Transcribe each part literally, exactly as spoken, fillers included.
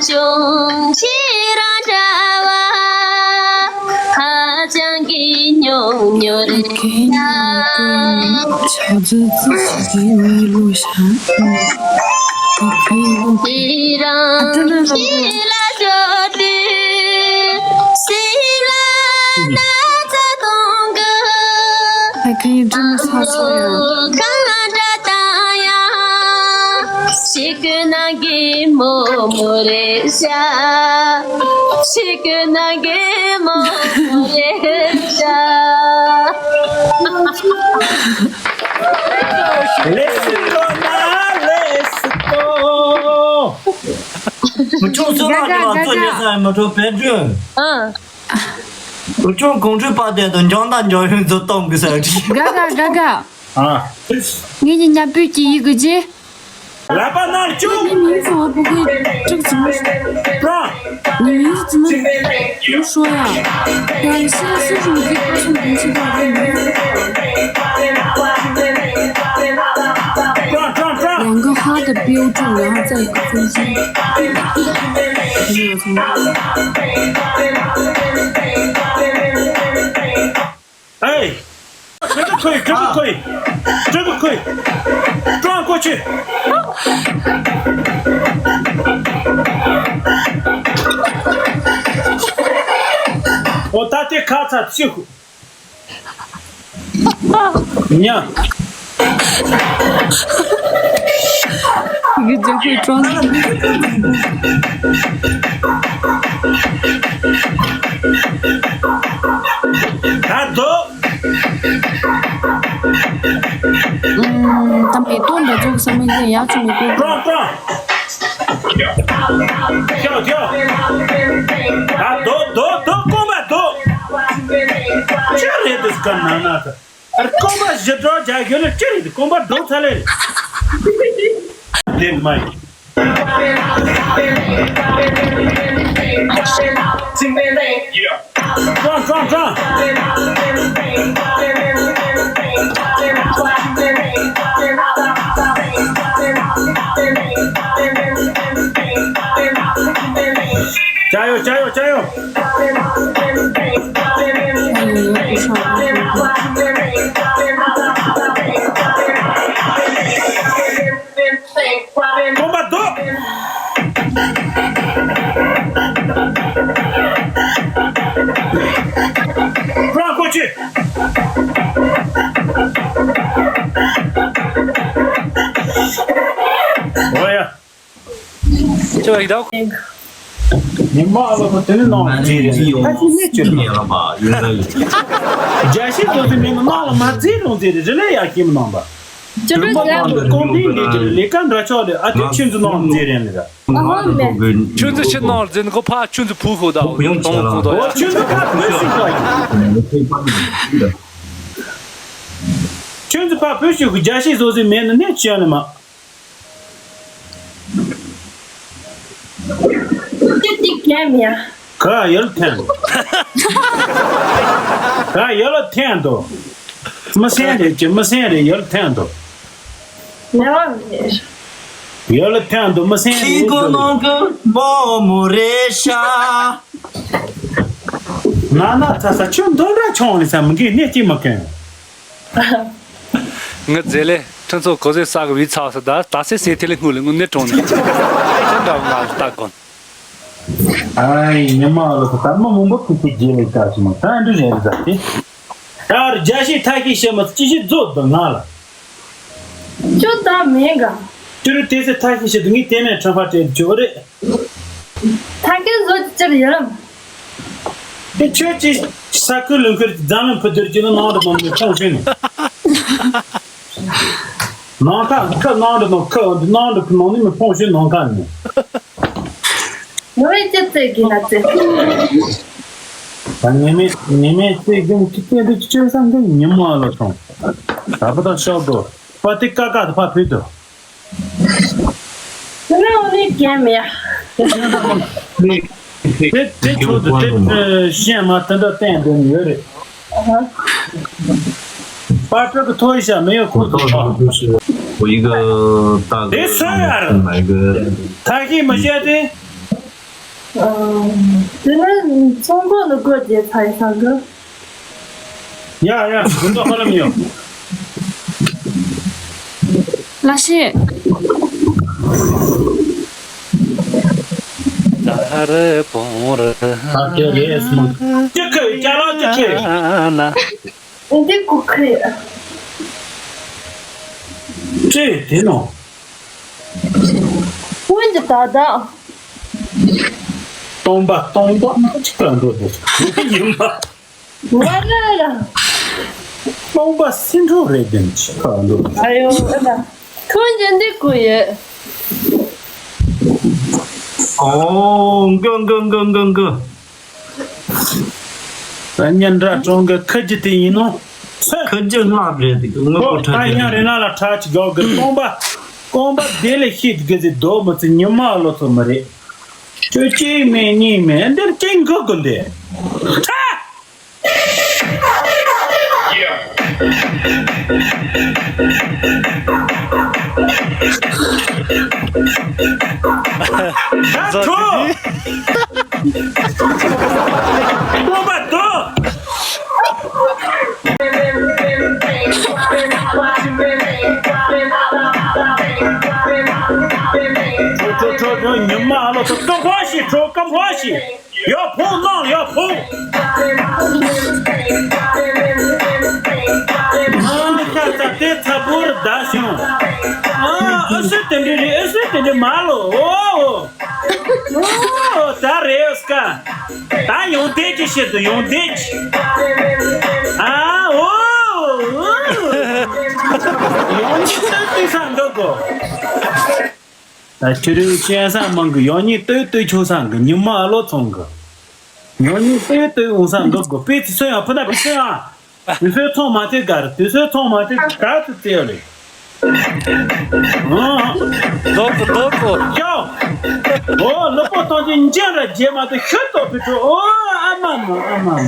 ཅུང་ཆེ་རང་འདྲ་བ་ཧ་ཅང་གི་ཉུང་ཉུང་རེད། ཆགས་ཚུལ་ཙི་ཞིག་གིས་ངའི་བློ་བཞག་དེ་རང་ཁྱེད་ལ་འགྲོ་དུས་སེམས་ལ་ན་ཚ་གཏོང་གི་ཨ་ཁ་ཡི་འདྲི་མི་ཚ་ཚ་ཡ། གང་འདྲ་དང་ཡང་ཤི་ཀུ་ན་གི་མོ་མོ་རེད་ཤག་ཤི་ཀུ་ན་གི་མོ་མོ་རེད་ཤག་ལེ་སི་ཏོ་ན་ལེ་སི་ཏོ། མི་ཆུང་སུ་ལགས་ཀྱི་ལག་ཚོ་ཉེ་ས་མི་ཁྲོ་བེད་སྒྲོན། ཨ། མི་ཆུང་གོང་ཁྲོས་པ་དེ་དང་འཇང་དང་འཇང་ཡོན་ཚོ་གཏོང་གི་ས་ཁྲི། ག་ག་ག་ག་ཨ། ངེད་ཀྱི་ཉ་སྤུས་ཀྱི་ཡི་གུ་རྗེ། ལག་པ་ནང་བཅུག་ངའི་མིང་ཚོ་བ་པུ་གུའི་ཀྲིག་ཚོ་མ་ཤོད། པྲ། ངའི་མིང་ཚོ་ཚོ་མ་ཤོད་ཡ། ཡང་ཤི་ལ་སུ་ཞིག་གི་ཀ་ཤུ་གི་ཤི་ད་གི་མིང་ཚོ། པྲ་པྲ་པྲ། 两个花的标准，然后再一个分身。 哎，这个可以，这个可以，这个可以，转过去。我打的卡嚓几乎。 ཉ། ཡི་གེ་རྒྱག་པའི་གྲོང་། ད་དོ། ཨུམ། ད་མེ་ཏོག་འདྲ་ཚོགས་བསམ་མེད་ཀྱང་ཡག་ཆུ་མེ་ཏོག་ཀྲོང་ཀྲོང་། ཁྱོད་ཁྱོད། ད་དོ་དོ་དོ་རྐང་པ་དོ། ཅི་རེད་འདུག་ག་ན་ན་ད། རྐང་པ་བཞི་སྒྲོག་རྒྱག་རྒྱུ་ནི་ཅི་རེད། རྐང་པ་སྒྲོག་ཚར་ལེ་རེད། དེ་མ་ཡིན། ཀྲང་ཀྲང་ཀྲང་། ཅ་ཡོ་ཅ་ཡོ་ཅ་ཡོ། རྐང་པ་རྡོ། རང་ཁོ་ཆེ། འོ་ཡ། ཅི་བ་ཡི་དྭགས། ཉི་མ་ཨ་ལོ་དེ་ནི་ནང་ལ་རྫས་རེད། ད་ཅི་ནས་ཅི་རེད། རྒྱ་ཤི་དོ་དེ་མིན་ནང་ལ་མ་རྫས་རུང་རྫས་རེད། རི་ལས་ཡག་གི་མི་ནང་པ། ཅི་འདྲ་ཡག་གི་གོང་འཕེལ་འདི་དེ་ལས་ཀ་འདྲ་ཆགས་རེད། ཨ་དེ་ཆུ་འཛུལ་ནང་རྫས་རེད་ལ། ཨ་ཧོ་མེ། ཆུ་འཛུལ་ཕྱི་ནང་རྫས་ནི་ཁོ་ཕ་ཆུ་འཛུལ་ཕུ་ཁོ་ད་གཏོང་ཁོ་ད་ཡ། ཆུ་འཛུལ་ཕ་བོད་ཤིག་པ་ཡིན། ཆུ་འཛུལ་ཕ་བོད་ཤིག་གི་རྒྱ་ཤི་བཟོ་ཟིན་མེད་ནི་ནས་ཅི་ཡང་ནི་མ། ཅི་ཅི་གེམ་ཡ། ག་ཡོལ་ཐན་དོ། ག་ཡོལ་ཐན་དོ། མི་སེང་རེད་ཀྱི་མི་སེང་རེད་ཡོལ་ཐན་དོ། མེ་བ་མེ། ཡོལ་ཐན་དོ་མི་སེང་རེད་ཡོལ། ཁྱི་གོ་ནང་གི་མོ་མོ་རེད་ཤག་ན་ན་ཚ་ཚ་ཁྱོད་འདོན་ར་ཆོང་ལི་ས་མི་གི་གནས་ཅི་མ་གན། ངི་རྫས་ལས་ཁྲིན་ཚོ་གོ་ཟེ་ས་གི་བི་ཚ་བ་ས་ད་ད་སེ་སེ་ཐེ་ལེ་སྔུ་ལེ་སྔུ་ནེ་གྲོང་ནེ་ཁྱེད་འདྲ་བ་ང་ལ་ལྟ་གོ། ཨའི་ཉི་མ་ལོ་ཁ་ད་མ་མང་པོ་ཁུ་ཁུ་རྗེས་ལས་ཀ་ཞིག་མ་ད་འདྲི་རེད་ཟ་སྟེ། ད་རྒྱ་ཤི་ཐ་ཁི་ཤི་མ་ཅི་ཞིག་རྫོགས་འདུག་ང་ལ། ཅོ་ད་མེད་ག་ཅི་རུ་དེ་སེ་ཐ་ཁི་ཤི་འདུག་ངས་དེ་ནས་ཁྲང་ཕ་སྤྲད་ཅོ་རེད། ཐ་ཁི་བཟོ་ཅི་ཅི་རེད་ཡ། དེ་ཁྱོད་ཀྱིས་ས་ཁུལ་ལུང་ཁུལ་འཛམ་གླིང་ཕུ་དུར་གྱི་ནང་དུ་མང་པོ་ཁྱོང་ཤེས་ནས། ནང་ཁ་ཁ་ནང་དུ་ནང་ཁ་ནང་དུ་ཁ་ནང་ནས་མི་ཕོངས་ཤེས་ནང་ཁ་ནས། ངོ་བོས་ཅི་བཙལ་གི་ན་བཙལ། ད་ཉི་མའི་ཉི་མའི་ཚེ་གང་གི་སྐད་དུ་ཅི་བསམ་གི་ཉི་མ་ལ་སོང་། ད་པ་ད་ཤོག་དོ་པ་དེ་ཀ་ཀ་དུ་ཕ་ཕུད་དོ། དེ་ནས་འོ་ནི་རྒན་མེད། དེ་དེ་ཚོ་དེ་དེ་ཤེས་མ་དེ་འདྲ་བསྟན་དོན་ཡོད་རེད། པར་སྤྲོད་ཀྱི་ཐོ་ཡི་ཤ་མེ་ཡོད་ཁོ་ཐོ། 我一个大哥， དེ་སོ་ཡར། 买个 ཐ་ཤི་མི་བཤད་དེ། དེ་ནས་ཚོང་སྒོ་ནི་སྒོ་བརྒྱད་ཚ་ཡི་ས་གི། ཡ་ཡ་དགུན་ཐོག་ཧ་ལམ་ཡོད། ལ་ཤེས། ད་རེ་བོང་རེ། ད་དེ་རེད་སྨོ། ཅི་ཁེ་ཅ་ལག་ཅི་ཁེ། འདི་ཀུ་ཁེ། ཅི་དེ་ནོ། ཀུན་གྱི་ད་ད། སྟོང་པ་སྟོང་པ་ཅི་ག་འགྲོ་འདུག་ཡིན་པ། ང་ལ་ལ། སྟོང་པ་སེ་འགྲོ་རེད་དེ་ཅི་ག་འགྲོ་འདུག་ཨ་ཡོ་ཨ་ལ། ཁོང་ཀྱི་འདི་ཀུ་ཡོད། ཨོ་གི་གི་གི་གི་གི། ད་ཉིན་དྲ་གྲོང་གི་ཁ་རྒྱུ་དེ་ཡིན་ནོ། ཁ་རྒྱུ་ལྔ་རེད་དེ་ངོ་ཨོ་ད་ཡང་རེ་ན་ལ་ཁྲ་ཅིག་གོ་གི་སྟོང་པ། སྟོང་པ་དེ་ལས་ཤེས་གི་ཟི་རྡོ་མི་ཚི་ཉི་མ་ལོ་ཚོ་མི་རེད། ཁྱོད་གཅིག་མེད་གཉིས་མེད་འདིར་གཅིག་འགུག་གི་འདི། ཁྲ། ད་ཁྲོ། སྟོང་པ་དོ། ཁྲོ་ཁྲོ་ཁྲོ་ཉི་མ་ཨ་ལོ་ཚོ་སྐམ་པོ་ཞིག་ཁྲོ་སྐམ་པོ་ཞིག་ཡ་ཕུང་ནང་ཡ་ཕུང་། ཨ་ཤ་ཚ་དེ་ཚ་པོར་བདའ་བྱུང་། ཨ་ཨ་སུ་དེ་འདྲི་རེད་ཨ་སུ་དེ་འདྲི་མ་ལོ་ཨོ་ཨོ་ད་རེད་སྐ་ད་ཡོང་དེ་ཅི་བཤད་དུ་ཡོང་དེ་ཅི་ཨ་ཨོ་ཡོང་ཅི་ད་དེ་ས་འགྲོ་གོ། ད་ཁྱོད་རེ་བའི་སྤྱན་བཟང་མང་གི་ཡང་ཉིད་ལྟོས་ལྟོས་ཆོག་སང་གི་ཉི་མ་ཨ་ལོ་ཚོང་གི། ཡང་ཉིད་ལྟོས་ལྟོས་འོང་སང་འགག་གི་དཔེ་དེ་སོན་ཡང་ཕུ་ན་ཕུ་སོན་ཡང་། དེ་སོན་ཚོང་མ་ཐེ་གར་དེ་སོན་ཚོང་མ་ཐེ་གར་དུ་བཙལ་ལེ། ཨང་། རྡོ་གོ་རྡོ་གོ། ཤོ། ཨོ་ལུ་པོ་ཐོང་ཅི་འཇན་ར་རྗེས་མ་དུ་ཤུ་ཏོ་ཕི་ཏོ་ཨོ་ཨ་མ་མ་ཨ་མ་མ།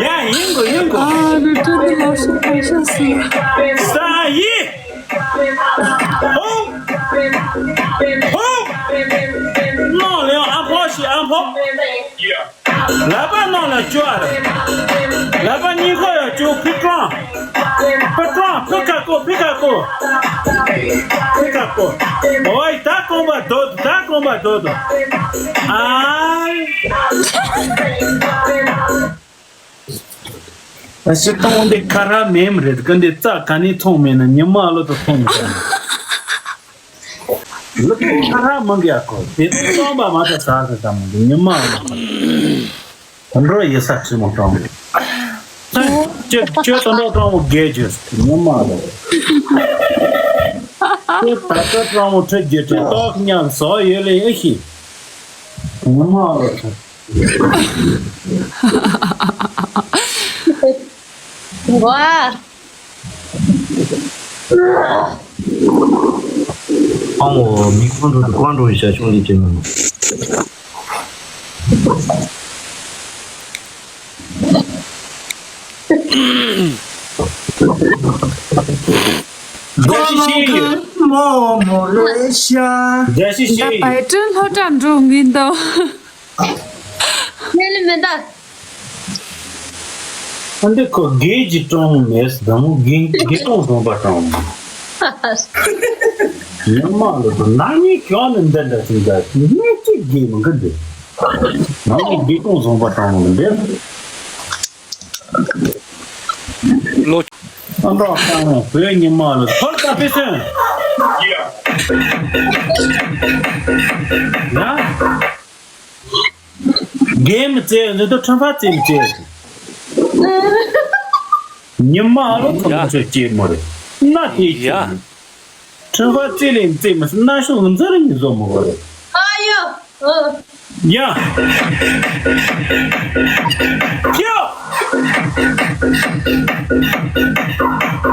ཡ་ཡིན་གོ་ཡིན་གོ། ཨ་རུ་ཏྲ་ནི་ལོ་སུ་ཕ་ཤ་སི། ས་ཡི། ཧོ། ཧོ། ནོ་ལེ་ཨ་ཕོ་ཤི་ཨ་ཕོ། ལ་པ་ནོ་ལ་ཅོ་ཨ་ར། ལ་པ་ཉི་ཁོ་ཡ་ཅོ་ཕི་ཀྲོང་། ཕི་ཀྲོང་ཕི་ཁ་ཀོ་ཕི་ཁ་ཀོ། ཕི་ཁ་ཀོ། ཨོའི་ད་ཀོང་པ་དོ་ད་ཀོང་པ་དོ་དོ། ཨ། ཨ་ཤི་ཏོང་འདི་ཁ་ར་མེམ་རེད་གི་འདི་རྩ་ག་ནས་ཐོང་མེད་ན་ཉི་མ་ཨ་ལོ་དུ་ཐོང་མེད་ན། ལུ་ཁ་ར་མང་གི་ཡ་ཁོ་དེ་ཚོ་ཏོང་པ་མ་ད་ཟ་ཟ་ད་མང་གི་ཉི་མ་ཨ་ལོ་དུ་འགྲོ་ཡི་ས་ཁྲི་མོ་ཏོང་གི་ཁྱོད་ཁྱོད་ཏོང་ཏོང་ཏོང་མོ་རྒྱལ་རྒྱུ་ཉི་མ་ཨ་ལོ་ཁྱོད་ད་ལྟ་ཏོང་མོ་ཁྲི་རྒྱུ་ཁྲི་ཏོག་ཉམས་སོ་ཡོད་ལེ་ཡ་ཤི་ཉི་མ་ཨ་ལོ་དུ། ཝ། ཨང་འོ་མི་ཀོང་འགྲོ་དུ་ཀོང་འགྲོ་ཡི་ཞག་ཆུང་འདི་ཅན་ནོ། རྒྱ་ཤི་ཤི་ཡོད། མོ་མོ་རེ་ཤ། རྒྱ་ཤི་ཤི་ཡོད། ད་པའི་ཀྲིན་ལྷོ་བྲག་འགྲོ་ངིན་དོ། ངས་ལི་མེ་ད། ཨ་འདི་ཁོ་དགེ་གི་གྲོང་མེད་ཟླ་མོ་དགེ་དགེ་གྲོང་བཟང་པ་གྲོང་མེད། ཉི་མ་ལོ་དུ་ན་ནི་གྱོན་ནི་འདི་འདྲ་ཅིག་འདྲ་ཅིག་ནི་ཅིག་དགེ་མི་འགི་འདི། ན་ནི་དགེ་གྲོང་བཟང་པ་གྲོང་མེད་འདི། ལོ། ཨ་འདྲ་གང་རུང་བོད་ཉི་མ་ལོ་ཐོལ་ཀ་ཕི་སོན། ཡ། རྒན་མི་བཙལ་འདི་དུ་ཁྲོན་པ་བཙལ་མི་བཙལ། ཉི་མ་ཨ་ལོ་ཁོ་ཡ། མོ་ཚོ་སྐྱེས་མོ་རེད། ན་དེ་ཡ། ཁྱེད་ཁྲོན་པ་བཙལ་ལེ་བཙལ་མི་སྲིད་ན་ཤོག་ལ་འཛར་ཉི་བཟོ་མོ་གོ་རེད། ཨ་ཡོ། ཨ། ཡ། ཁྱོད།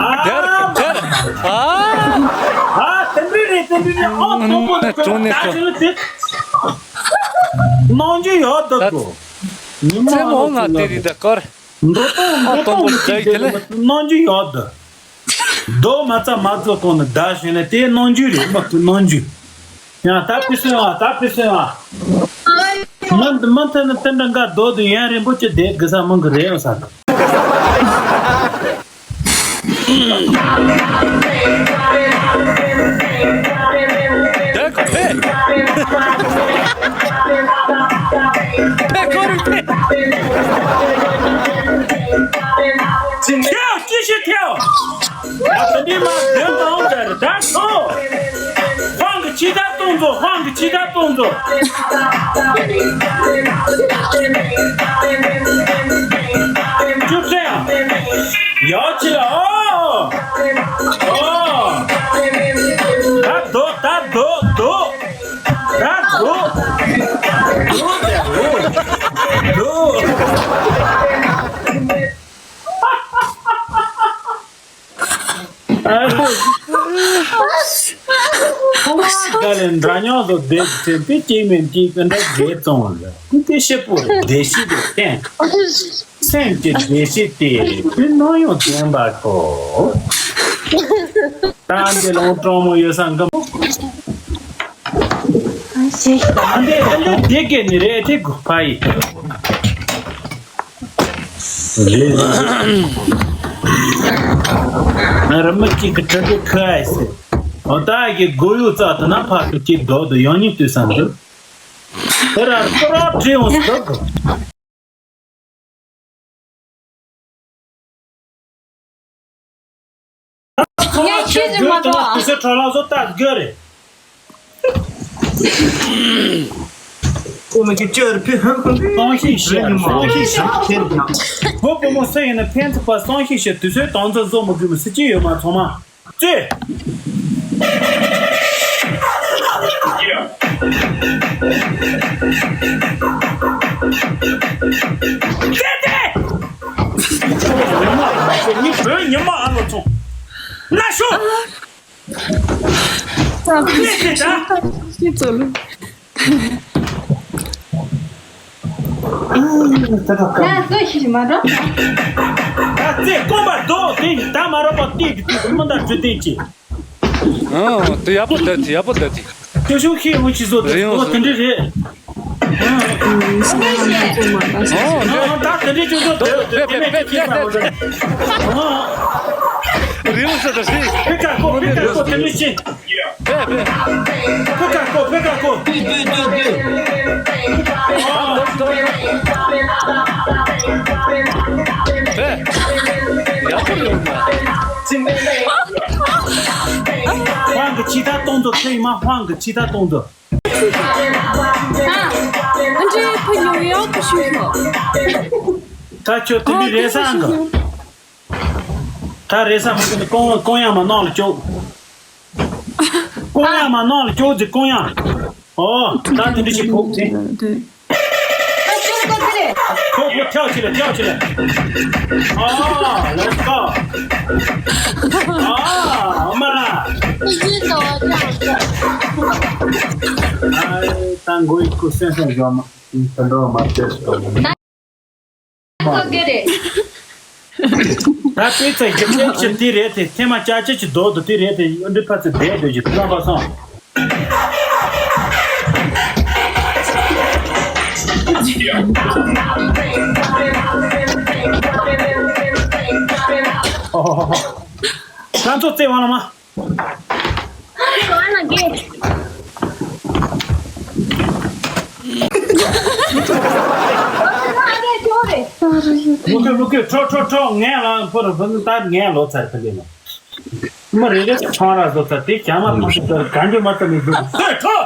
ཨ། དེར་དེར། ཨ། ཨ་དེ་འདྲ་རེད་དེ་འདྲ་རེད་ཨ་དོ་པོ་དེ་ཁྱོད་ད་ཞིག་ལ་དེ། ནང་རྒྱུ་ཡོད་ད་གོ། ཉི་མ་ཨ་ལོ་ཚོ་ལ་འགྲོ་སྟངས་འགྲོ་སྟངས་མི་ཤེས་ཀྱི་ལ་ནང་རྒྱུ་ཡོད་ད། རྡོ་མ་རྩ་མ་རྩོ་གོང་ནས་བདའ་ཞོན་ནས་དེ་ནང་རྒྱུ་རེད་མ་ཁུ་ནང་རྒྱུ། ཡང་ད་ཕི་སོན་ཨ། ད་ཕི་སོན་ཨ། མི་མི་མཐུན་ན་ཏན་ཏན་འགའ་རྡོ་དུ་ཡན་རིན་པོ་ཆེ་དེ་གི་ས་མང་གི་རེད་ཡོང་ས་དང་། དེ་ག་ཕེ། ཕེ་ཁོ་རུ་ཕེ། ཐེའོ་ཅི་ཞིག་ཐེའོ། ད་ལྟ་འདི་མ་བདེན་དང་ཟེར་ད་ཚོ། ཧོང་གི་ཆི་ད་གཏོང་ཚོ། ཧོང་གི་ཆི་ད་གཏོང་ཚོ། ཅུ་ཚེ་ཡ། ཡག་ཆི་ལ་ཨོ། ཨོ། ད་དོ་ད་དོ་དོ། ད་དོ། དོ་དེ་དོ། དོ། ཨ་ཧོ། ཁོ་མ་དགའ་ལས་འདྲ་མཉམ་དུ་བསྡད་ཚེ་དེ་སྐྱེ་མེད་ཀྱི་ཀ་འདྲ་བརྒྱད་ཙམ་ལ་དེ་ཤེས་པོ་རེད། བདེ་སྐྱིད་དེ་བསྟན། སེམས་ཀྱི་བདེ་སྐྱིད་དེ་དེ་ནོར་ཡོང་བསྟན་པ་ཁོ། ད་འདི་ལོང་གྲོང་མོ་ཡོད་ས་འགམ། ཨ་འདི་ཨ་འདི་དེ་གས་ནི་རེད་དེ་གུ་ཕ་ཡི། རེད། ང་ར་མི་གཅིག་གི་ཁྲི་གི་ཁ་ཨེ་སི། འོ་ད་གི་སྒོ་ཡོད་ཙག་ཏུ་ན་ཕ་གི་གཅིག་རྡོག་ཏུ་ཡང་ཉིད་དུས་སམ་དུ། དེ་ར་ཏོ་ར་བྲིས་འོང་སི་དོ་གི། ངས་ཁྱེད་ཀྱི་མ་གཏོགས། དུས་ཚོད་འཕྲོ་བརླག་བཟོ་སྟབས་དགོས་རེད། ཁོ་མི་ཁྱེད་ཅར་ཕི་ཧ་ཧ། སང་ཤི་ཤི་སང་ཤི་ཤི། ཁྱེད་ཀྱང་། ཁོ་བུ་མོ་སུ་ཡིན་ན་ཕན་ཚུན་པ་སང་ཤི་ཤི། དུས་ཚོད་དང་ཚོད་བཟོ་མི་དགོས་མི་སྲིད་ཀྱི་ཡོད་མ་ཚང་མ་ཙེ། ཙེ་ཙེ། ཉི་མ་ཉི་མ་ཨ་ལོ་ཚོང་ན་ཤོ། ཙེ་ཙེ་ད། ཤི་ཙོ་ལུ། ད་ཙེ་ཤི་མ་འགྲོ། ད་ཙེ་ཀོ་མ་རྡོ་དེ་ད་མ་རོ་པ་ཏི་ཏི་ཏི་མ་ད་ཅུ་ཏི་ཅི། ཨོ་དེ་ཡག་པོ་འདི་ཅི་ཡག་པོ་འདི་ཅི། ཅོ་ཤུ་ཁི་མུ་ཅི་ཟོ་དེ་ཟོ་དེ་འདྲ་རེད། ཨོ་ད་དེ་འདྲ་ཅོ་ཤུ་དེ་དེ་མེད་ཅི་ཁི་མ་འོ་རེད། ཕེ་ཀ་ཀོ་ཕེ་ཀ་ཀོ་དེ་འདྲ་ཅི། ཕེ་ཕེ། ཕེ་ཀ་ཀོ་ཕེ་ཀ་ཀོ། དུ་དུ་དུ་དུ། ཕེ། ཡག་པོ་ཡོད་ན། ཧོང་གི་ཕྱི་ཐག་གཏོང་དུ་ཁོ་ཡི་མ་ཧོང་གི་ཕྱི་ཐག་གཏོང་དུ། ཨ་འདྲེ་ཕ་ཉོ་ཡག་པོ་ཞུ་ཤོག་ད་ཁྱོད་དེ་འདྲི་རེད་སང་གི། ད་རེས་གཟའ་མི་ཀུན་ནི་ཀོང་ཀོང་ཡང་མ་ནང་ལ་ཅོག་ཀོང་ཡང་མ་ནང་ལ་ཅོག་ཅིག་ཀོང་ཡང་། ཨོ་ད་དེ་འདྲི་ཞིག་ཕོག་ཚེ། ཕོག་ཕོག་ཐལ་ཆི་ལ་ཐལ་ཆི་ལ། ཨོ་let's go། ཨོ་མ་ལ། ཨ་ད་མགོ་ཡི་ཁུ་སེང་སེང་བཞོ་མ་ད་འགྲོ་མ་བྱེད་སོ། ད་དཔེ་ཚ་ཡིག་ཆེན་ཆེ་དེ་རེད་དེ་ཐེངས་མ་ཅག་ཅག་ཅིག་རྡོག་ཏུ་དེ་རེད་དེ་ཨ་འདྲི་ཕ་ཚེ་བསྡད་སྡོད་ཀྱི་རྣམ་པ་སོང་། ཨོ་ཧོ་ཧོ་ཧོ། ང་ཚོ་རྩེ་བ་ལ་མ། མུ་གུ་མུ་གུ་ཁྲོ་ཁྲོ་ཁྲོ་ངས་ལ་ཕོ་རུ་ཕུ་ནུ་ད་ངས་ལོ་ཚར་ཕུ་ལེ་ལ། མི་རེ་རེ་ཚང་ར་བཟོ་ཚར་དེ་བྱ་མ་ཕུ་ཤི་ཚར་ག་འདྲེ་མ་ཚར་ནས་བཟོ་ཚར་ཁྲོ།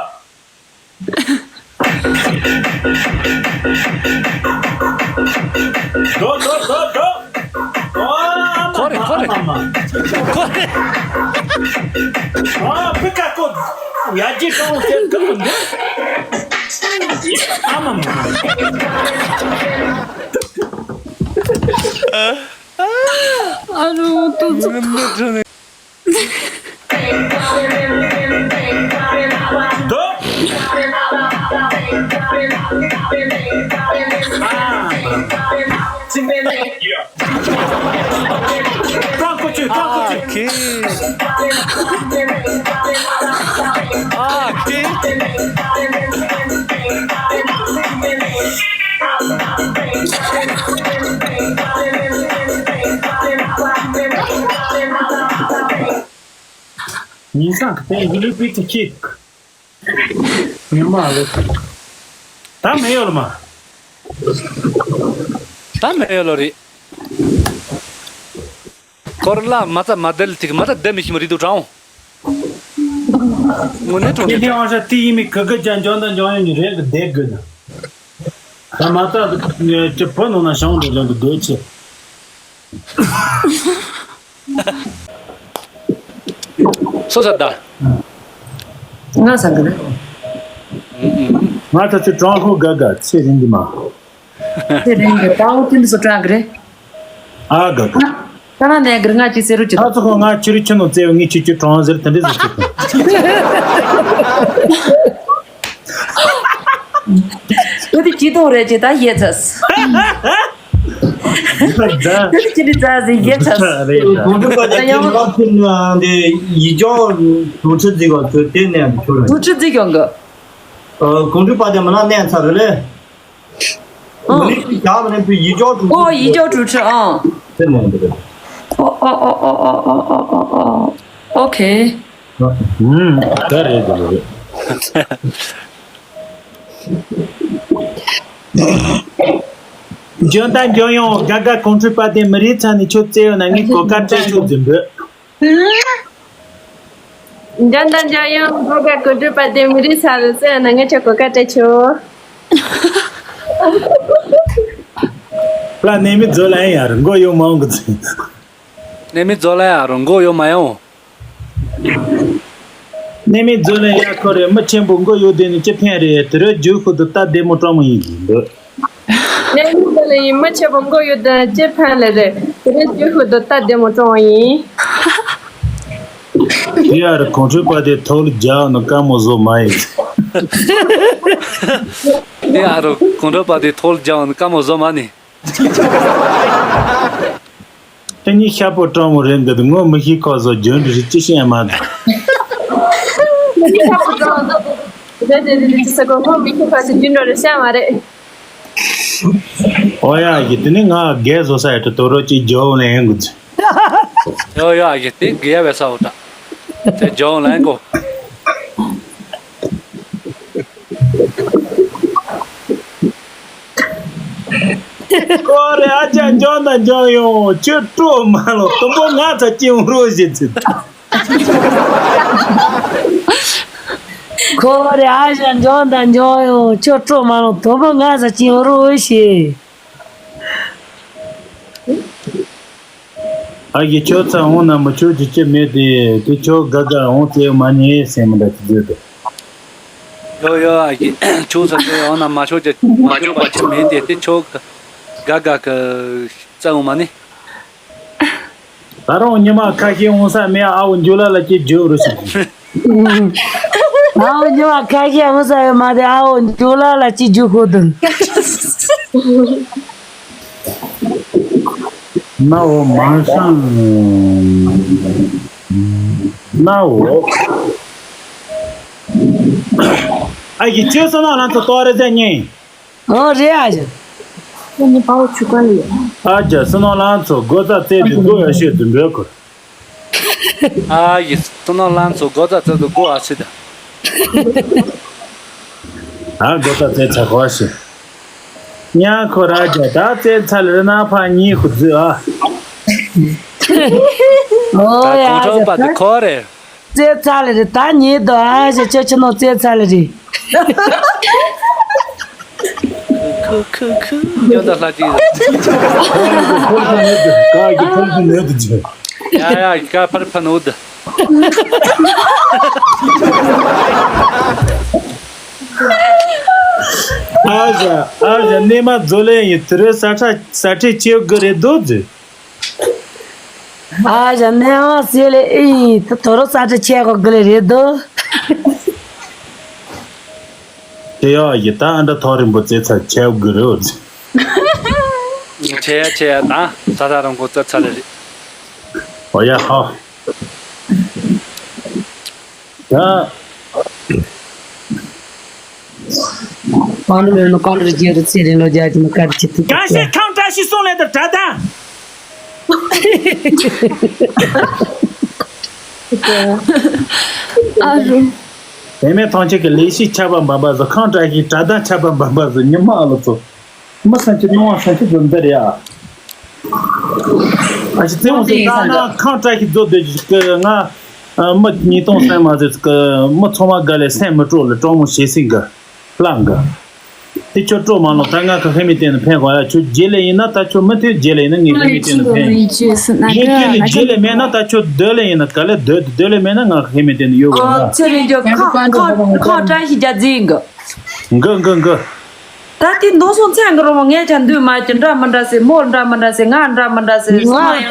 ཁོ་རེ་ཁོ་རེ། ཁོ་རེ། ཨ་ཕི་ཀ་ཀོ། ཡ་ཇི་ཀོང་སེ་ཀ་མ་འདི། ཨ་མ་མ། ཨ་རོ་ཏོ་ཙུ། འདི། ཀྲང་ཀོ་ཅུ། ཀྲང་ཀོ་ཅུ། ཨ་ཁེ། ཨ་ཁེ། ཉིན་སང་གི་དེ་ཡུ་ལི་པི་ཏི་ཁྱེད། ཉི་མ་ལོ། ད་མེད་ཡོད་ལ་མ། ད་མེད་ཡོད་ལོ་རེད། ཁོར་ལ་མ་ཚ་མ་དལ་ཐིག་མ་ཚ་དལ་མི་ཤི་མ་རེད་འདུག་དྲང་། དངོས་གནས་དྲང་ཁྱེད་དེ་ཨང་ཤ་དེ་ཡིན་མི་གི་གི་ཅང་འཇོན་དང་འཇོན་ཡོད་ནི་རེད་གི་བསྡད་དགོས་ནི། ད་མ་ཚ་ཅི་བུ་ནང་ན་ཤང་འདྲ་ལོན་གི་སྡོད་ཆེ། སོ་ས་ད། ང་ས་གི་རེད། ང་ད་ཚོ་ཀྲང་ཧོ་དགའ་དགའ་ཚེ་རིང་གི་མ། ཚེ་རིང་གི་ད་འོ་ཏིན་སོ་ཀྲང་གི་རེད། ཨ་དགའ་དགའ། ད་ན་ནས་གི་ང་ཅི་ཟེར་རུ་ཅི་ད། ད་ཚོ་ཁོ་ང་ཁྱི་རི་ཁྱི་ནོ་ཙེ་ངི་ཁྱི་ཁྱི་ཀྲང་ཟེར་དེ་འདྲ་ཟེར་ཅི། འོ་དེ་ཅི་ཏོ་རེད་ཅི་ད་ཡེ་ཚས། ད་ཅི་ནི་ཙ་ཟིག་ཡེ་ཚ། རེད་ད། གོང་དྲུག་པ་དེ་ཁྱེད་ང་ཕྱིན་ནས་ཡིག་སྐྱོར་དྲུག་ཁྲི་འཛིན་པ་ཚོས་དེ་ནས་ཁྱོད་རང་དྲུག་ཁྲི་འཛིན་ཡོང་གི། གོང་དྲུག་པ་དེ་མ་ན་གནས་ཚར་རེད་ལེ། ཨང་། མི་རིགས་ཀྱི་བྱ་བ་ནས་བུ་ཡིག་སྐྱོར་དྲུག་ཁྲི། ཨོ་ཡིག་སྐྱོར་དྲུག་ཁྲི་ཨང་། དེ་ནས་འདི་རེད། ཨོ་ཨོ་ཨོ་ཨོ་ཨོ་ཨོ་ཨོ་ཨོ། ཨོ་ཁེ། ཨུམ། ད་རེད་ད་རེད། འཇོན་ད་འཇོན་ཡོང་དགའ་དགའ་གོང་ཁྲོས་པ་དེ་མི་རིགས་ཚང་ནས་ཁྱོད་བཙལ་ཡོང་ན་ངས་གོ་སྐབས་སྤྲད་ཆོག་འཛིན་འདོད། འཇོན་ད་འཇོན་ཡོང་དགའ་དགའ་གོང་ཁྲོས་པ་དེ་མི་རིགས་ཚང་ལ་བཙལ་ཡོང་ན་ངས་ཁྱོད་གོ་སྐབས་སྤྲད་ཆོག་ལ་ནས་མི་རྫོ་ལ་ཡང་ཡར་མགོ་ཡོང་མ་འོང་གི་ཚིག་ནས་མི་རྫོ་ལ་ཡང་རུང་མགོ་ཡོང་མ་ཡོང་། ནས་མི་རྫོ་ལ་ཡང་ཁོ་རེ་མི་ཆེན་པོ་མགོ་ཡོད་དེ་ནི་ཅི་ཕན་རེད། དེ་རུ་རྒྱུ་ཁུ་དུ་ལྟ་བདེ་མོ་སྤྲང་མོ་ཡིན་གྱི་འདུག་ནས་མི་རྫོ་ལ་ཡིན་མི་ཆེན་པོ་མགོ་ཡོད་དེ་ཅི་ཕན་ལེ་རེད། དེ་རུ་རྒྱུ་ཁུ་དུ་ལྟ་བདེ་མོ་སྤྲང་བ་ཡིན། དེ་ཡར་གོང་ཁྲོས་པ་དེ་ཐོག་ལ་རྒྱག་ནི་དཀའ་མོ་བཟོ་མ་ཡིན། དེ་ཡར་གོང་ཁྲོས་པ་དེ་ཐོག་ལ་རྒྱག་ནི་དཀའ་མོ་བཟོ་མ་ནི། ཁྱེད་གཉིས་ཤ་པོ་སྤྲང་མོ་རེད་འདི་ངོ་མི་ཤེས་ཁོ་ཚོ་རྒྱུན་དུ་རིགས་ཅི་ཤེས་མ་འདུག་རེད་དེ་རེད་དེ་ཟེར་གོ་ངོ་མི་ཤེས་ཁ་ཞིག་རྒྱུན་དུ་རེད་ཤ་མ་རེད། ཨོ་ཡ་གི་དེ་ནི་ང་རྒས་བཟོ་ས་ཡ་དྲི་དོ་རོ་ཅིག་རྒྱོ་ལེན་ཡོང་གི་ཚུལ། ཡོ་ཡོ་ཨ་གི་དེ་རྒས་བས་ས་འོ་ད། དེ་རྒྱོ་ལེན་གོ་ཀོ་རེ་ཨ་ཅག་འཇོན་དང་འཇོན་ཡོང་ཁྱོད་སྤྲོ་མ་ལོ་དུམ་བུ་ང་ཚ་ཅི་ཡོང་རོགས་ཞེས་ཚིག་ཁོ་རེ་ཨ་ཅག་འཇོན་དང་འཇོན་ཡོང་ཁྱོད་སྤྲོ་མ་ལོ་དུམ་བུ་ང་ཚ་ཅི་ཡོང་རོགས་ཞེས། ཨ་གི་ཁྱོད་ཚ་འོང་ན་མི་ཆོག་རྒྱུ་ཅི་མེད་དེ་དེ་ཁྱོད་དགའ་དགའ་འོང་ཙེ་མ་ཉེས་སེམས་མི་འདྲ་ཅི་བཟོས་དེ། ཡོ་ཡོ་ཨ་གི་ཁྱོད་ཚ་ཚེ་འོང་ན་མ་ཆོག་རྒྱུ་མ་ཆོག་པ་ཅི་མེད་དེ་དེ་ཁྱོད་དགའ་དགའ་གི་རྩ་འོང་མ་ནི། ད་རུང་ཉི་མ་ཁ་ཤས་འོང་ས་མེད་ཨ་བོ་འཇུ་ལ་ལ་ཅི་བརྗོད་རུ་ཞིག་ཨ་བོ་འཇུ་ལ་ཁ་ཤས་འོང་ས་ཡོད་མ་དེ་ཨ་བོ་འཇུ་ལ་ལ་ཅི་བརྗོད་ཁོ་དང་། ནའོ་མང་ཤང་། ནའོ། ཨ་ཡི་ཁྱོད་སོ་ན་ང་ཚོ་ཏོ་རེ་ཟེ་ཉེ། ཨོ་རེད་ཨ་ཅག་ཁྱོད་ནི་པའོ་ཆུ་ཀ་ལི། ཨ་ཅག་སོ་ན་ང་ཚོ་སྒོ་རྩ་བཙལ་དུས་སྒོ་ཡ་ཤོད་དུ་འབོད་ཁོ། ཨ་ཡི་སོ་ན་ང་ཚོ་སྒོ་རྩ་བཙལ་དུས་སྒོ་ཨ་སི་ད། ཨ་སྒོ་རྩ་བཙལ་ཚར་ཁོ་ཨ་སི། ཉ་ཁོ་ར་ཇ་ད་བཙལ་ཚར་ལེ་ན་ཕ་ཉི་ཁུ་རྫི་ཨ། ཨོ་ད་ཡ་གོང་ཁྲོ་པ་དེ་ཁོ་རེད། བཙལ་ཚར་ལེ་རེད་ད་ཉི་དོ་ཨ་ཞེ་ཁྱོད་ཁྱོད་ནོ་བཙལ་ཚར་ལེ་རེད། ཁུ་ཁུ་ཁུ་ཁྱོད་ད་ལྷ་ཅིག་རེད། ག་གི་ཕུང་ཕུང་ནོད་དུ་ཇི། ཡ་ཡ་ག་ཕར་ཕ་ནོད། ཨ་ཞ་ཨ་ཞ་ནེ་མ་ཛོ་ལེ་ཡི་དུ་རེ་ས་ཁྲ་ས་ཁྲི་ཆེ་གི་རེད་དོ་ཛི། ཨ་ཞ་ནེ་མ་སེ་ལེ་ཨི་ཡི་དུ་དོ་རོ་ས་ཁྲི་ཆེ་གོ་གི་རེད་དོ། དེ་ཡ་ཡི་ད་ཨ་འདྲ་ཐོ་རིང་པོ་ཙེ་ཚ་ཆེ་གི་རེད་ཨོ་ཛི། ཆེ་ཡ་ཆེ་ཡ་ད་ས་ས་རང་གོ་ཙེ་ཚ་ལེ་རེད། ཨོ་ཡ་ཧ། ད། ཀོང་ཀྲུག་ལོ་ཀོང་ཀྲུག་རྒྱལ་རུ་ཚེ་རིང་ལོ་རྒྱལ་གྱི་མི་དཀར་གྱི་ཐུག་གང་ཤེས་ཁང་བཀྲ་ཤིས་གསུང་ལེ་དུ་གྲ་དང་། ཨ་རོ། དེ་མིན་ཐང་ཆད་ཀྱི་ལས་གཞི་ཆར་པ་འབབ་པ་ཟིག་ཁང་བཀྲ་ཤིས་གྲྭ་བདག་ཆར་པ་འབབ་པ་ཟིག་ཉི་མ་ཨ་ལོ་ཚོ། མི་སེམས་ཀྱི་སྣང་བ་སེམས་ཀྱི་འདི་འདི་རེད་ཡ། ཨ་ཅི་ཙེ་འོང་ཟེར་ད་ན་ཁང་བཀྲ་ཤིས་རྫོགས་སྡོད་ཀྱི་ང་མི་ཉིས་སྟོང་སེམས་མ་ཟེར་གི་མི་ཚང་མ་དགའ་ལས་སེམས་མི་སྤྲོ་ལ་གྲོགས་མོ་བྱེད་སྲིད་གི་ལངས་གི་དེ་ཁྱོད་སྤྲོ་མ་ལངས་ད་ང་གི་ཧེ་མི་བསྟན་ནས་ཕན་གོ་ཡ། ཁྱོད་རྗེས་ལས་ཡིན་ན་ད་ཁྱོད་མི་ཐོས། རྗེས་ལས་ཡིན་ན་ངས་ཧེ་མི་བསྟན་ནས་ཕན་ཡིན། ངས་ཁྱོད་ལ་རྗེས་ལས་མེད་ན་ད་ཁྱོད་སྡོད་ལས་ཡིན་ན་ག་ལས་སྡོད་སྡོད་ལས་མེད་ན་ང་གི་ཧེ་མི་བསྟན་ནས་ཡོད་གི་ཨ་ང་། ཚེ་རིང་ཁྱོད་ཁ་ཁ་ཁ་བཀྲ་ཤིས་རྒྱ་རྫིང་གི་འགི་འགི་འགི། ད་དེ་མདོ་སོང་མཚན་གི་རོ་མོ་ངས་ཀྱང་འདུས་མ་ཀྱི་འདྲ་མི་འདྲ་ཟེར། མོ་འདྲ་མི་འདྲ་ཟེར། ང་འདྲ་མི་འདྲ་ཟེར། ང་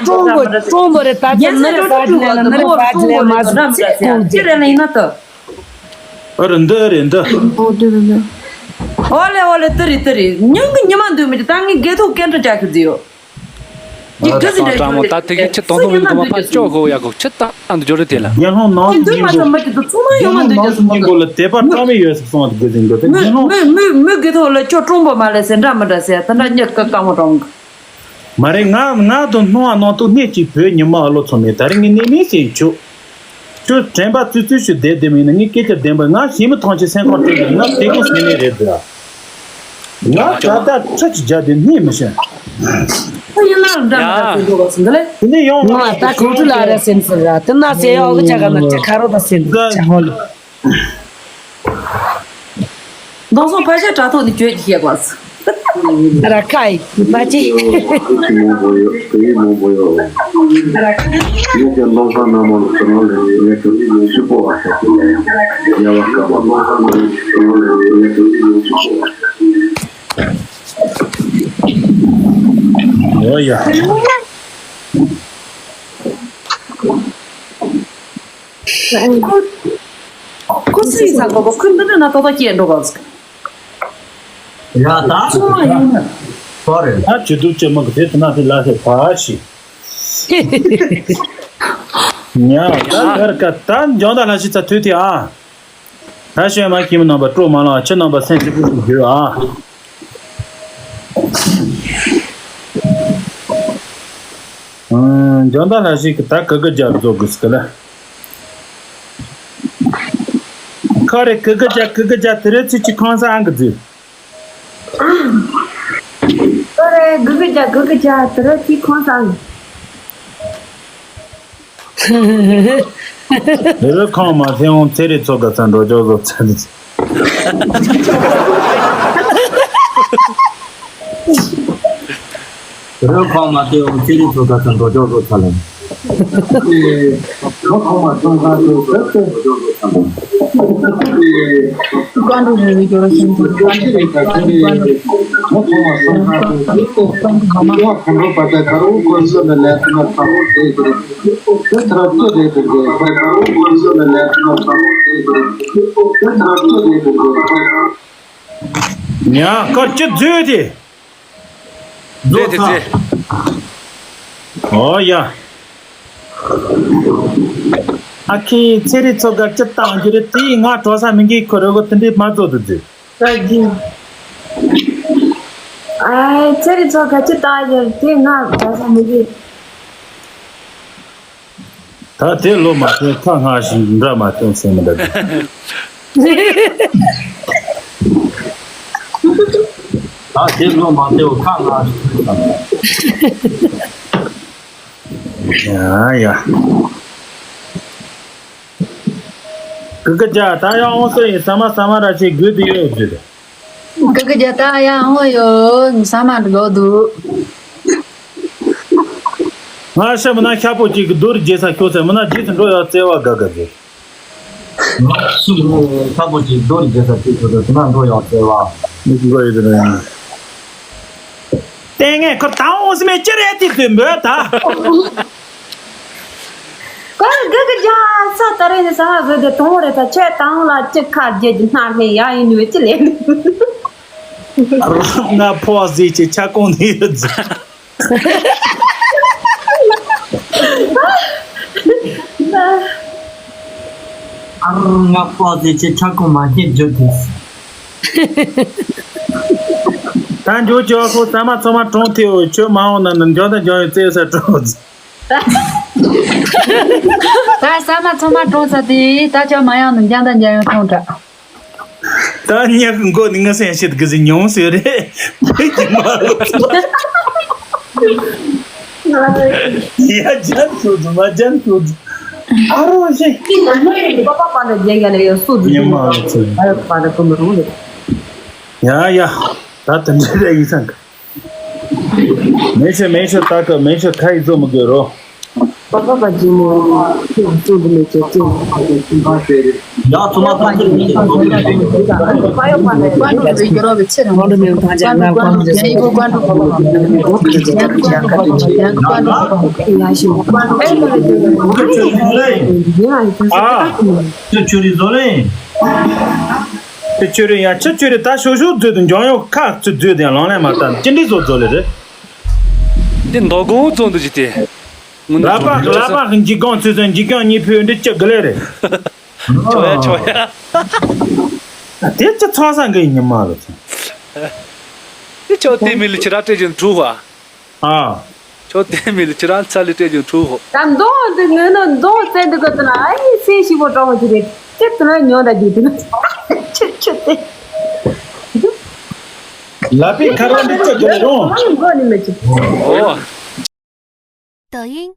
ཀྲོང་པོ་ཀྲོང་པོ་རེད། ད་ཚོ་མི་རེད་ཟ་དེ་ལས་ན་མི་རེད་ཟ་དེ་ལས་མ་ཟེར་ཚེ་ཁོང་ཅི་རེད་ལ་ཡིན་ན་ད། ཨ་རེད་འདི་ཨ་རེད་འདི། ཨོ་དེ་རེད་འདི། ཨོ་ལེ་ཨོ་ལེ་དེ་རེད་དེ་རེད། ཉིན་གི་ཉི་མ་འདུས་མི་ཀྱི་ད་ངས་དགེ་ཐོག་སྐད་འཕྲིན་རྒྱག་གི་ཟེར་ཡོད། ཅིག་ཨ་ཏི་སི་ཀྲང་མོ་ད་དེ་གི་ཁྱི་དོང་དོང་མི་འདུག་མ་ཕ་ཅོ་ཧོ་ཡ་གོ་ཁྱི་ད་ཨ་འདི་ཇོ་རི་དེ་ལ། རྒྱལ་སློང་ནང་དུ་འདུས་མ་སྙིང་ཐག་མ་གི་འདུག་ཚང་མ་ཡོང་མ་འདུག་རྒྱལ་སློང་ནང་དུ་སྙིང་པོ་ལ་དད་པ་བཀྲ་མི་ཡོད་ཟེར་སོང་བ་དེ་དགོས་ཟིན་འདུག་དེ་རྒྱལ་སློང་མི་མི་མི་དགེ་ཐོག་ལ་ཁྱོད་ཀྲུང་པོ་མ་ལས་ཟེར་འདྲ་མི་འདྲ་ཟེར་ད་འདྲ་སྙད་ཀ་ཀ་མོ་ཀྲོང་གི། མ་རེད། ང་ང་དང་སྣང་བ་ནང་དུ་གནས་གཅིག་བོད་ཉི་མ་ཨ་ལོ་ཚོ་མེད། ད་རེས་ངས་གནས་མིན་ཞིག་བྱུག་ཁྱོད་དྲན་པ་རྩུབ་རྩུབ་ཞིག་བསྡད་བསྡད་མིན་ན་ངས་སྐད་ཆ་བདེན་པ་ང་ཞི་མི་ཐང་ཆེ་སེམས་ཁོང་སྤྲད་ཀྱི་ང་དེ་ཀུན་སེམས་ནས་རེད་འདུག་ང་ད་ལྟ་ཁྲི་ཅིག་བརྒྱབ་དེ་གནས་མི་ཤེས། ཁོ་ཡིན་ན་འདྲ་མི་འདྲ་ཟེར་འགྲོ་བ་སོང་གི་ལེ། དེ་ནས་ཡང་ང་ད་གང་ཁྲི་ལ་ར་སེམས་ཟེར་ར་དེ་ན་ཟེར་ཡོག་གི་ཆ་ག་ན་ཆ་ཁ་རོ་ད་སེམས་ཟེར་ཆ་ཧོ་ལེ། མདང་སོང་ཕལ་ཆེར་དྲ་ཐོག་ནས་བརྗོད་ཀྱི་བཤད་པ། ར་ཁ་ཡི་མ་ཅི། ཁྱི་མང་པོ་ཡོད། དེ་མང་པོ་ཡོད། ངས་ཀྱང་མདང་སང་ནང་མ་ལ་ཁྱི་ནང་ལ་ངས་ཀྱང་ཁྱི་པོ་བ་ཤ་ཁྱི་ལ་ཡ་བ་སྐམ་པ་མདང་སང་ནང་ཁྱི་ནང་ལ་ངས་ཀྱང་ཁྱི་པོ་བ་ཤ་ཁྱི་ལ་ཡ། ཨོ་ཡ། ཁོ་ཁོ་སུ་ཡིན་ས་གོ་གོ་ཁོ་འདི་འདྲ་ན་ཏོག་ཏོག་སྐྱེས་འགྲོ་གོ། ཡ་ད། ཚང་མ་ཡིན་ན། ཧོ་རེད། ད་ཇུ་ཏུ་ཅེ་མ་གི་དེ་ཏི་ན་དེ་ལ་ཧེ་ཕ་ཤི། ཉ་ད་གར་ཀ་ད་འཇོན་ད་ལ་ཤི་ཚ་ཐུ་ཐི་ཨ། ད་ཤོད་མ་ཁྱིམ་ནང་པ་སྤྲོ་མ་ལང་ཁྱི་ནང་པ་སེམས་ཤི་པུ་ཤི་རྒྱུ་ཨ། འཇོན་ད་ལ་ཤི་གི་ད་གི་གི་རྒྱ་རྫོགས་གི་སྐི་ལ། ཁ་རེ་གི་གི་རྒྱ་གི་གི་རྒྱ་དེ་རེ་ཚི་ཅི་ཁང་ས་ཨང་གི་རྫི། ཁ་རེ་གི་གི་རྒྱ་གི་གི་རྒྱ་དེ་རེ་ཚི་ཁང་ས་ཨང་། དེ་རེ་ཁང་མ་ཐེ་འོང་ཚེ་རེ་ཚོ་ག་ཚ་འགྲོ་ཅོག་བཟོ་ཚ་འདི། རོལ་ཁོག་མ་དེ་འོང་ཚེ་རིང་ཚོ་ད་ཚོ་འགྲོ་ཅོག་བཟོ་ཚ་ལ། རོལ་ཁོག་མ་ཚོ་ད་ཚོ་ཟབ་ཏུ་འགྲོ་ཅོག་བཟོ་ཚ་ལ། ཀ་འགྲོ་རེ་རེ་འགྲོ་ར་ཤིང་ཚོ་ཀ་འགྲོ་རེ་ད་ཚོ་རེ་རོལ་ཁོག་མ་ཚོ་ད་ཚོ་ཟབ་ཏུ་ཀ་འགྲོ་མ་མ་ཁོང་ཁྲོ་པ་ད་ཁ་རོ་ཁོ་ཚོ་ལ་ལས་ཚོ་ན་ཚ་བོ་དེ་ཚོ་རེ་དེ་ཚོ་རབ་ཏུ་རེ་དེ་ཚོ་ཁ་རོ་ཁོ་ཚོ་ལ་ལས་ཚོ་ན་ཚ་བོ་དེ་ཚོ་རེ་དེ་ཚོ་རབ་ཏུ་རེ་དེ་ཚོ། ཉ་ཁར་ཅི་བཟོས་ཏེ། རྫོགས་ཚར། ཨོ་ཡ། ཨ་ཁེ་ཚེ་རིང་ཚོ་ག་ཅི་བཏང་རྒྱུ་རེད་དེ་ང་གྲོ་ས་མི་འགའི་ཁོ་རེ་གོ་དེ་འདྲའི་མ་བཟོ་དུ་བཟོས། ཨ་ཚེ་རིང་ཚོ་ག་ཅི་བཏང་རྒྱུ་རེད་དེ་ང་གྲོ་ས་མི་འགའི། ད་དེ་ལོ་མ་སྟོན་ཁ་སྔ་ཞིག་འདྲ་མ་སྟོན་སེམས་མི་འདྲ། ད་དེ་ལོ་མ་སྟོན་ཁ་སྔ་ཞིག་སྟོན་ཡ་ཡ། ཀི་ཀི་ཅག་ད་ཡང་འོང་སོ་ཡིན་ས་མ་ས་མ་ར་ཆེ་དགོས་དུ་ཡོད་ཟེར། གི་གི་རྒྱ་ད་ཡང་ཧོ་ཡོ་ས་མ་འགྲོ་འདུག་ང་ཤ་མི་ན་ཤ་པོ་གཅིག་གི་རྡོ་རི་རྒྱལ་ས་ཁྱོད་ཚེ་མི་ན་རྗེས་སུ་འགྲོ་ཡག་བརྩེ་བ་དགའ་དགའ་ཟེར། ང་ཤི་མི་ཤ་པོ་གཅིག་རྡོ་རི་རྒྱལ་ས་ཁྱོད་ཚེ་མི་ན་འགྲོ་ཡག་བརྩེ་བ། མི་གི་འགྲོ་ཡོད་དེ་ནས། ལྟས་ངན་ཁོ་ད་འོང་སི་མེད་ཅི་རེད་དེ་དུས་འབོད་ད། ཀོ་གི་གི་རྒྱ་ས་ད་རེ་ནི་ས་ཧ་ཟོས་ཏེ་དོང་རེ་ད་ཆེ་དང་ལ་ཅི་ཁ་རྒྱལ་གྱི་སྣ་ལྷེ་ཡ་ཡིན་ནུས་ཅི་ལེན། རང་ང་ཕོ་ཟིག་ཅི་ཆ་ཀོང་ནི་ཡོད་ཟིག་ཨར་ང་ཕོ་ཟིག་ཅི་ཆ་ཀོང་མ་སྐྱེས་རྒྱུ་དེ། ད་འཇོ་ཅོ་ཁོ་ས་མ་ཚོ་མ་གྲོང་ཐེའུ་ཆོས་མ་འོང་ན་ནི་འཇོ་ད་འཇོ་ཡི་རྩེ་ས་གྲོང་། ད་ཟ་མ་ཚང་མ་གྲོངས་ཚར་དེ། ད་ཅག་མ་ཡང་ནི་འཇང་དང་འཇང་ཡང་ཐོང་དྲ། ད་ཉག་གི་མགོ་ནི་ང་སེང་ཤེད་གི་ཟི་ཉུང་ཟེར་རེད། བོད་ཀྱི་མ་ལོ། ཡ་ཇན་ཤོད་དུ་མ་ཇན་ཤོད་དུ། ཨ་རོ་ཞེ། པ་པ་པ་འདྲ་རྒྱན་རྒྱ་ལ་ཡོད་སུ་དུ། ཉི་མ་ལ་ཚོད། ཨ་རོ་པ་འདྲ་ཀུན་མི་རུང་ལེ། ཡ་ཡ། ད་དེ་འདྲ་རེད་ཡིན་སང་གི། མེ་ཤ་མེ་ཤ་ད་ཀ་མེ་ཤ་ཁ་ཡི་ཛོ་མི་དགོས་རོ། པ་པ་པ་ཇི་མོ་ཁྱོད་ཀྱི་སུ་འདི་མེད་ཀྱི་ཅི། ཡ་ཚོ་མ་ཐམས་ཅད་མི་ཤེས་ཚོ་མི་ཤེས། པ་ཡོ་པ་ནས་ཀོན་ཀྲུག་བི་ཀ་རོ་བི་ཚེ་རིང་ཀོན་ཀྲུག་ཀོན་ཀྲུག་ཀོན་ཀྲུག་ཀོན་ཀྲུག་ཡ་ཤི། ཨ། ཁྱོད་ཆུ་རི་བཟོ་ལེ། ཁྱོད་ཆུ་རི་ཡ་ཁྱོད་ཆུ་རི་ད་ཤོག་ཤོག་མཛོད་དུ་འཇོང་ཡོད་ཁ་ཚུ་མཛོད་དུ་ཡང་ལོང་ལེ་མ་ལྟ་ཅི་འདྲི་བཟོ་བཟོ་ལེ་རེད། འདི་མདོ་དགོང་བཙོང་དུ་ཅི་སྟེ། ལ་པག་ལ་པག་འཇིགས་གང་ཚོད་ཚོད་འཇིགས་གང་གཉིས་ཕུད་འདི་ཅི་དགོས་ལེ་རེད། ཆོ་ཡ་ཆོ་ཡ། དེ་ཅི་ཚང་ས་འགའི་ཉི་མ་ལ་ཚོ། དེ་ཆོ་དེ་མི་ལ་ཁྱི་ར་སྤྲད་ཀྱི་འཁྲུག་བ། ཨ། ཆོ་དེ་མི་ལ་ཁྱི་ར་ཚ་ལི་སྤྲད་ཀྱི་འཁྲུག་བ། ད་མདོ་འདི་ངོས་ནས་མདོ་བཙན་འདི་ག་ཚོད་ན་ཨ་ཡི་སེ་ཞིག་པོ་གྲོགས་མོ་ཅི་རེད་ཅི་ཚོད་ན་ཉོ་ད་རྒྱུ་དེ་ན་ཆི་ཆི་དེ། ལ་པའི་ཁ་རོ་འདི་ཅི་དགོས་རུང་། ཨ་ཡི་མགོ་ནི་མི་ཅི། ཨོ། 抖音